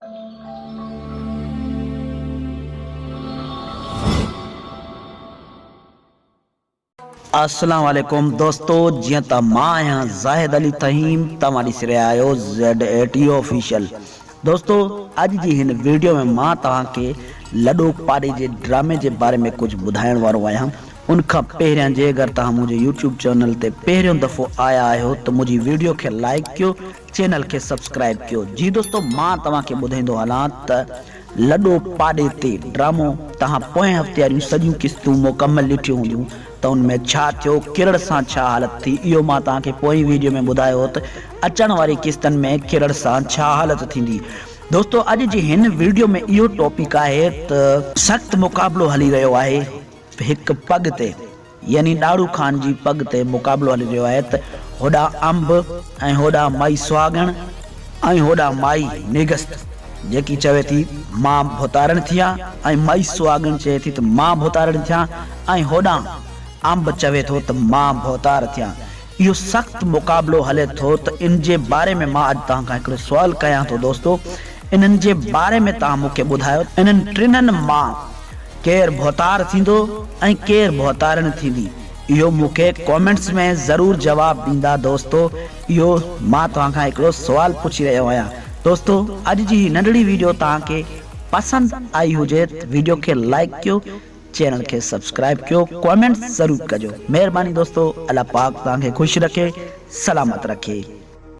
السلام عليڪم دوستو جيئن ته مان آهيان زاهد علي ٿهيم توهان ڏسي رهيا آهيو زيڊ اي ٽي آفيشل دوستو اڄ جي هن ويڊيو ۾ مان توهان کي لڏو پاڏي جي ڊرامي جي باري ۾ ڪجهه ٻڌائڻ وارو آهيان ان کان پهريان جي اگر توهان منهنجي يوٽيوب چينل تي پهريون دفعو آيا آهيو ته منهنجي ويڊيو کي لائيڪ ڪيو چينل کي سبسڪرائيب ڪيو جي دوستو مان توهان کي ٻڌائيندو هلان ته لڏو پاڏي تي ڊرامو توهان پوئين هفتي واريون سڄيون قسطون مڪمل ڏٺيون هونديون ته ان ۾ ڇا ٿيو ڪرڙ سان ڇا حالت ٿي اهو مان توهان کي پوئين ويڊيو ۾ ٻڌايو هو ته اچڻ واري قسطن ۾ ڪرڙ سان ڇا حالت ٿيندي دوستو اڄ جي هن ويڊيو ۾ اهو ٽاپڪ آهي ته سخت مقابلو هلي رهيو آهي هڪ پڳ تي يعني ڏاڙهو خان جي پڳ تي مقابلو هلي رهيو آهي ته هوڏانهن انب ۽ هوڏانهن مائي سهاڳڻ ۽ هوڏانهن مائي نيگست جيڪي چوي ٿي مان ڀوتارڻ ٿيان ۽ مائي سهاڳڻ چئي ٿي ته مان ڀوتارڻ ٿيان ۽ هوڏانهن انب چوي ٿو ته مان ڀوتار ٿيان. اهو سخت مقابلو هلي ٿو ته ان جي باري ۾ مان اڄ توهان کان هڪڙو سوال ڪيان ٿو دوستو انهن جي باري ۾ توهان مون کي ٻڌايو انهن ٽنهن مان ڪير ڀوتار ٿيندو ۽ ڪير ڀوتارڻ ٿيندي اهو مون کي ڪامينٽس ۾ ضرور جواب ڏيندا دوستو اهو مان توهان کان هڪڙو سوال پڇي رهيو آهيان دوستو اڄ جي هي ننڍڙي ويڊيو توهان کي پسند آئي هجي ته ويڊيو کي لائيڪ ڪيو چينل کي سبسڪرائب ڪيو ڪامينٽس ضرور ڪجو مهرباني دوستو الله پاڪ توهان کي خوش رکي سلامت رکي.